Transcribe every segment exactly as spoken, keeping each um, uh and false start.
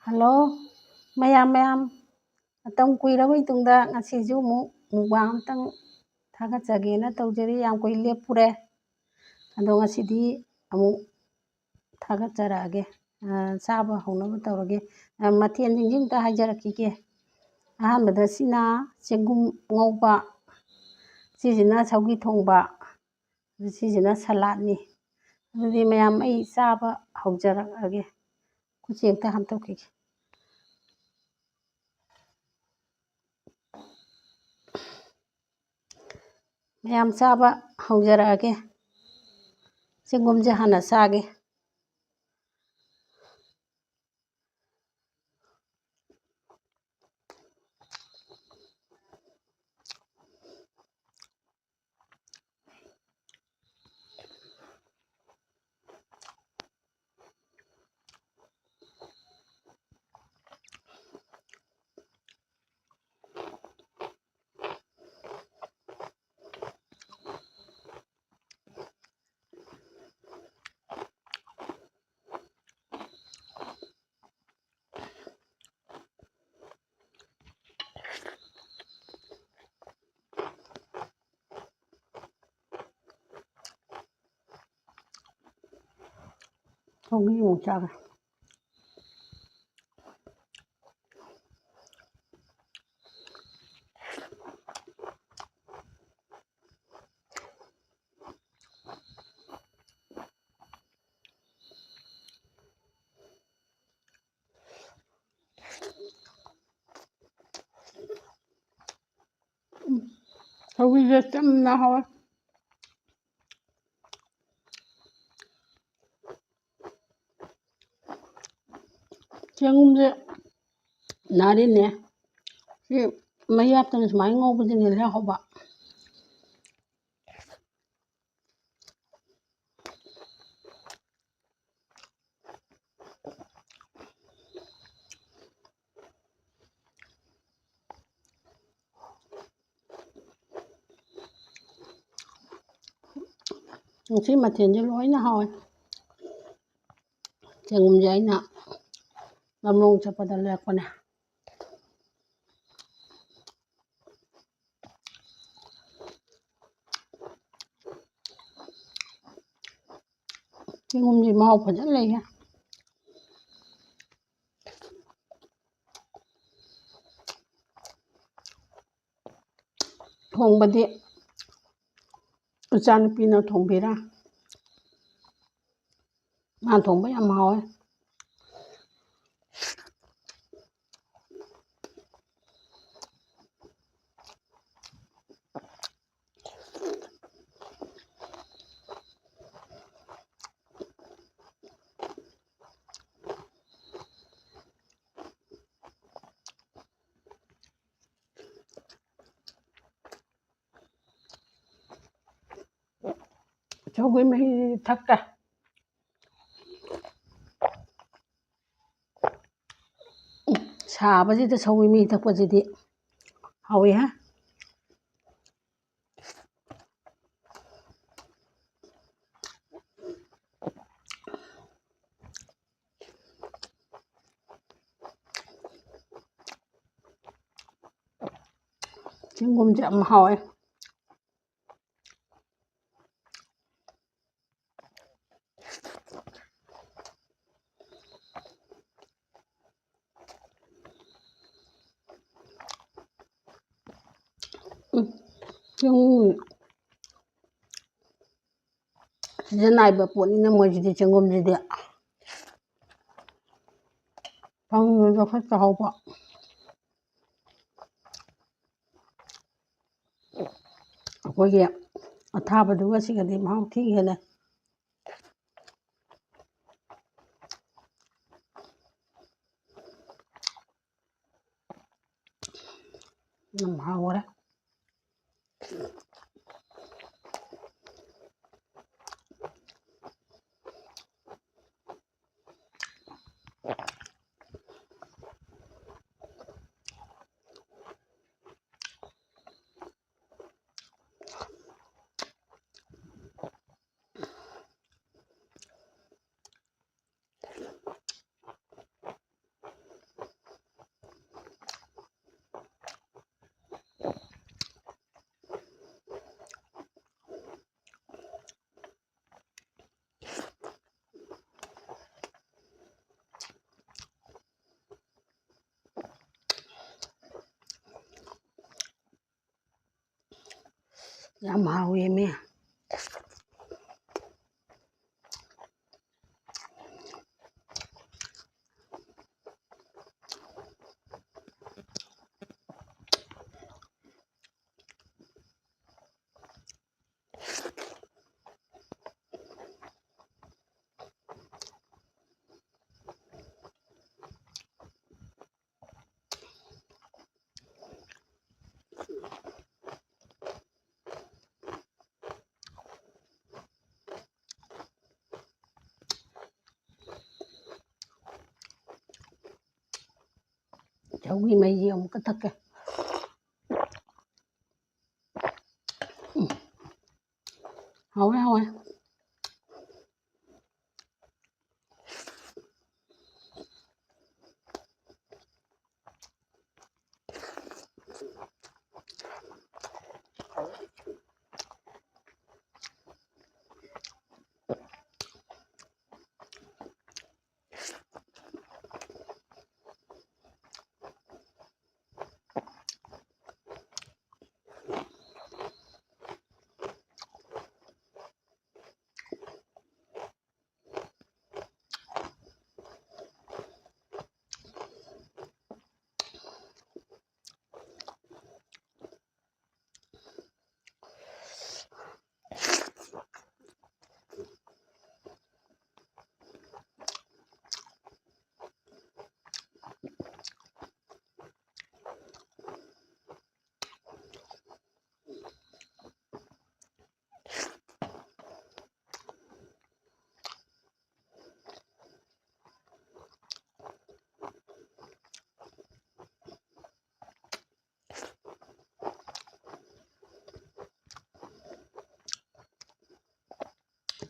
Hello ꯃꯌꯥꯝ, ꯃꯌꯥꯝ꯫ ꯃꯇꯝ ꯀꯨꯏꯔꯕ ꯃꯇꯨꯡꯗ ꯉꯁꯤꯁꯨ ꯑꯃꯨꯛ mukbang ꯑꯝꯇꯪ ꯊꯥꯒꯠꯆꯒꯦꯅ ꯇꯧꯖꯔꯤ꯫ ꯌꯥꯝ ꯀꯨꯏ ꯂꯦꯞꯄꯨꯔꯦ꯫ ꯑꯗꯣ ꯉꯁꯤꯗꯤ ꯑꯃꯨꯛ ꯊꯥꯒꯠꯆꯔꯛꯑꯒꯦ꯫ ꯑ, ꯆꯥꯕ ꯍꯧꯅꯕ ꯇꯧꯔꯒꯦ꯫ ꯑ, ꯃꯊꯦꯜꯁꯤꯡꯁꯤ ꯑꯝꯇ ꯍꯥꯏꯖꯔꯛꯈꯤꯒꯦ꯫ ꯑꯍꯥꯟꯕꯗ ꯁꯤꯅ ꯆꯦꯡꯒꯨꯝ ꯉꯧꯕ, ꯁꯤꯁꯤꯅ ꯁꯧꯒ꯭ꯔꯤ ꯊꯣꯡꯕ, ꯑꯗꯨ ꯁꯤꯁꯤꯅ ꯁꯂꯥꯠꯅꯤ꯫ ꯑꯗꯨꯗꯤ ꯃꯌꯥꯝ ꯑꯩ ꯆꯥꯕ ꯍꯧꯖꯔꯛꯑꯒꯦ꯫ ꯈꯨꯠꯁꯦ ꯑꯝꯇ ꯍꯥꯝꯗꯣꯛꯈꯤꯒꯦ꯫ ꯃꯌꯥꯝ ꯆꯥꯕ ꯍꯧꯖꯔꯛꯑꯒꯦ꯫ ꯆꯦꯡꯒꯨꯝꯁꯦ ꯍꯥꯟꯅ ꯆꯥꯒꯦ꯫ ꯁꯧꯒ꯭ꯔꯤ ꯑꯃꯨꯛ ꯆꯥꯒꯦ꯫ ꯎꯝ, ꯁꯧꯒ꯭ꯔꯤꯁꯦ ꯆꯝꯅ ꯍꯥꯎꯋꯦ꯫ ꯆꯦꯡꯒꯨꯝꯁꯦ ꯅꯥꯔꯤꯅꯦ꯫ ꯁꯤ ꯃꯍꯤ ꯍꯥꯞꯇꯅ ꯁꯨꯃꯥꯏꯅ ꯉꯧꯕꯁꯤꯅ ꯍꯦꯟꯅ ꯍꯥꯎꯕ꯫ ꯉꯁꯤ ꯃꯊꯦꯜꯁꯦ ꯂꯣꯏꯅ ꯍꯥꯎꯋꯦ꯫ ꯆꯦꯡꯒꯨꯝꯁꯦ ꯑꯩꯅ ꯂꯝꯂꯣꯡ ꯆꯠꯄꯗ ꯂꯩꯔꯛꯄꯅꯦ꯫ ꯆꯦꯡꯒꯨꯝꯁꯤ ꯃꯍꯥꯎ ꯐꯖꯅ ꯂꯩꯍꯦ꯫ ꯊꯣꯡꯕꯗꯤ ꯏꯆꯥꯅꯨꯄꯤꯅ ꯊꯣꯡꯕꯤꯔꯦ꯫ ꯃꯥ ꯊꯣꯡꯕ ꯌꯥꯝ ꯍꯥꯎꯋꯦ꯫ ꯁꯧꯒ꯭ꯔꯤ ꯃꯍꯤ ꯊꯛꯀꯦ꯫ ꯁꯥꯕꯁꯤꯗ ꯁꯧꯒ꯭ꯔꯤ ꯃꯍꯤ ꯊꯛꯄꯁꯤꯗꯤ ꯍꯥꯎꯋꯤ ꯍꯥ꯫ ꯆꯦꯡꯒꯨꯝꯁꯦ ꯌꯥꯝ ꯍꯥꯎꯋꯦ꯫ ꯎꯝ, ꯆꯦꯡꯒꯨꯝ ꯁꯤꯖꯟ ꯅꯥꯏꯕ ꯄꯣꯠꯅꯤꯅ ꯃꯣꯏꯁꯤꯗꯤ, ꯆꯦꯡꯒꯨꯝꯁꯤꯗꯤ ꯐꯪꯕꯗ ꯈꯔ ꯆꯥꯍꯧꯕ꯫ ꯑꯩꯈꯣꯏꯒꯤ ꯑꯊꯥꯕꯗꯨꯒ ꯁꯤꯒꯗꯤ ꯃꯍꯥꯎ ꯊꯤ ꯈꯦꯠꯅꯩ꯫ ꯌꯥꯝ ꯍꯥꯎꯔꯦ꯫ ꯌꯥꯝ ꯍꯥꯎꯋꯦꯃꯤ꯫ ꯁꯧꯒ꯭ꯔꯤ ꯃꯍꯤꯁꯤ ꯑꯃꯨꯛꯀ ꯊꯛꯀꯦ꯫ ꯎꯝ꯫ ꯍꯥꯎꯋꯦ, ꯍꯥꯎꯋꯦ꯫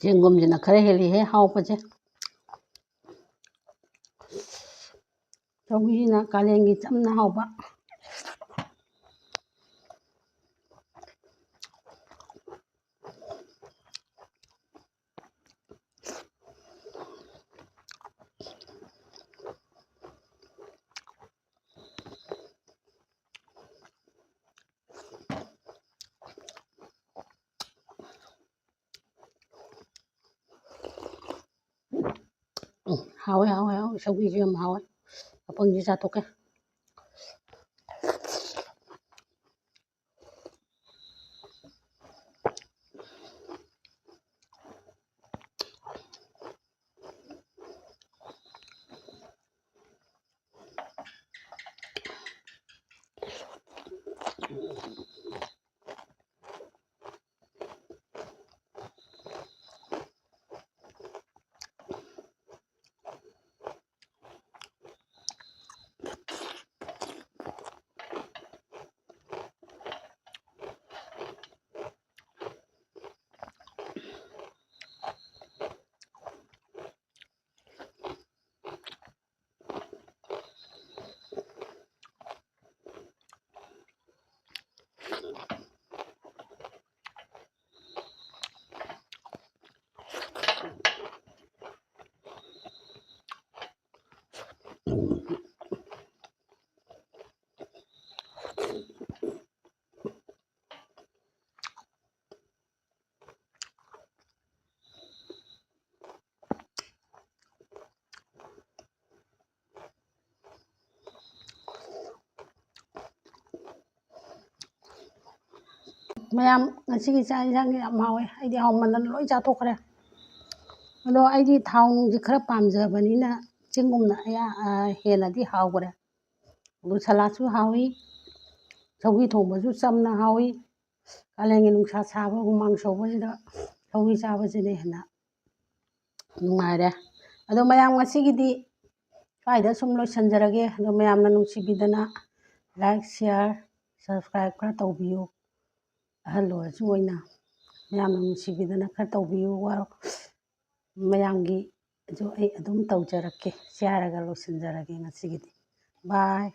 ꯆꯦꯡꯒꯨꯝꯁꯤꯅ ꯈꯔ ꯍꯦꯜꯂꯤꯍꯦ ꯍꯥꯎꯕꯁꯦ꯫ ꯁꯧꯒ꯭ꯔꯤꯅ ꯀꯥꯂꯦꯟꯒꯤ ꯆꯝꯅ ꯍꯥꯎꯕ꯫ ꯍꯥꯎꯋꯦ, ꯍꯥꯎꯋꯦ, ꯍꯥꯎꯋꯦ꯫ ꯁꯧꯒ꯭ꯔꯤꯁꯨ ꯌꯥꯝ ꯍꯥꯎꯋꯦ꯫ ꯃꯄꯪꯁꯤ ꯆꯥꯊꯣꯛꯀꯦ꯫ ꯃꯌꯥꯝ, ꯉꯁꯤꯒꯤ ꯆꯥꯛ ꯌꯦꯟꯁꯥꯡꯁꯦ ꯌꯥꯝ ꯍꯥꯎꯋꯦ꯫ ꯑꯩꯗꯤ ꯍꯥꯎꯃꯟꯗꯅ ꯂꯣꯏ ꯆꯥꯊꯣꯛꯈ꯭ꯔꯦ꯫ ꯑꯗꯣ ꯑꯩꯗꯤ ꯊꯥꯎ ꯅꯨꯡꯁꯦ ꯈꯔ ꯄꯥꯝꯖꯕꯅꯤꯅ ꯆꯤꯡꯒꯨꯝꯅ ꯑꯌꯥ-, ꯑ, ꯍꯦꯟꯅꯗꯤ ꯍꯥꯎꯈ꯭ꯔꯦ꯫ ꯑꯗꯨ ꯁꯂꯥꯠꯁꯨ ꯍꯥꯎꯏ, ꯁꯧꯒ꯭ꯔꯤ ꯊꯣꯡꯕꯁꯨ ꯆꯝꯅ ꯍꯥꯎꯏ꯫ ꯀꯥꯂꯦꯟꯒꯤ ꯅꯨꯡꯁꯥ ꯁꯥꯕ, ꯍꯨꯃꯥꯡ ꯁꯧꯕꯁꯤꯗ ꯁꯧꯒ꯭ꯔꯤ ꯆꯥꯕꯁꯤꯅ ꯍꯦꯟꯅ ꯅꯨꯡꯉꯥꯏꯔꯦ꯫ ꯑꯗꯣ ꯃꯌꯥꯝ, ꯉꯁꯤꯒꯤꯗꯤ ꯁ꯭ꯋꯥꯏꯗ ꯁꯨꯝ ꯂꯣꯏꯁꯤꯟꯖꯔꯒꯦ꯫ ꯑꯗꯣ ꯃꯌꯥꯝꯅ ꯅꯨꯡꯁꯤꯕꯤꯗꯅ like, share, subscribe ꯈꯔ ꯇꯧꯕꯤꯌꯨ꯫ ꯑꯍꯜ ꯑꯣꯏꯔꯁꯨ ꯑꯣꯏꯅ ꯃꯌꯥꯝꯅ ꯅꯨꯡꯁꯤꯕꯤꯗꯅ ꯈꯔ ꯇꯧꯕꯤꯌꯨ꯫ ꯋꯥ-, ꯃꯌꯥꯝꯒꯤꯁꯨ ꯑꯩ ꯑꯗꯨꯝ ꯇꯧꯖꯔꯛꯀꯦ꯫ ꯁꯤ ꯍꯥꯏꯔꯒ ꯂꯣꯏꯁꯤꯟꯖꯔꯒꯦ ꯉꯁꯤꯒꯤꯗꯤ꯫ Bye꯫